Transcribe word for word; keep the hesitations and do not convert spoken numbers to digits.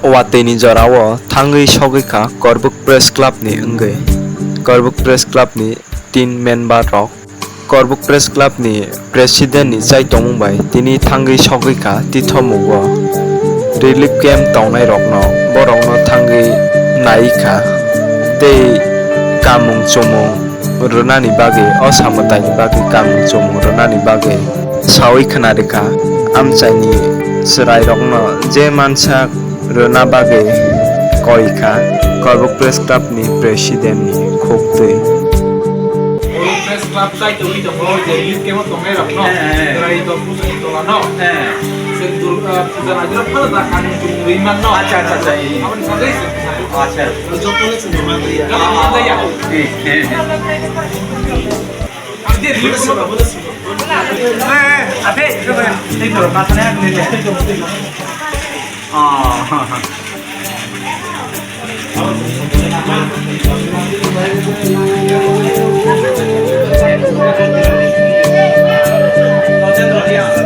Watwi ni jora o thangwi sogwi kha Korbuk Press Club ni wngwi. Korbuk Press Club ni tin member rok Korbuk Press Club ni President ni chai tongmung bai tini thangwi sogwi kha tithomung o. Relief camp tongnai rokno borokno thangwi nai kha tei kamung chumung rwnani bagwi, o samwtaini bagwi kamung chumung rwnani bagwi sawi khna rwkha. Amchaini chwrairokno je mansak rwna bagwi koi kha Korbuk Press Club ni President ni khuktwi. Press Club chai tongwi tongo, je youth camp o tongnai rokno, chwrai dol puja ni tola no. Chwng Durga puja ni jora phano da khan chwng rwi man no. Acha, acha, acha. Aboni bagwi chwng. Acha. Joto le chwng rwi man ya. Joto man ya.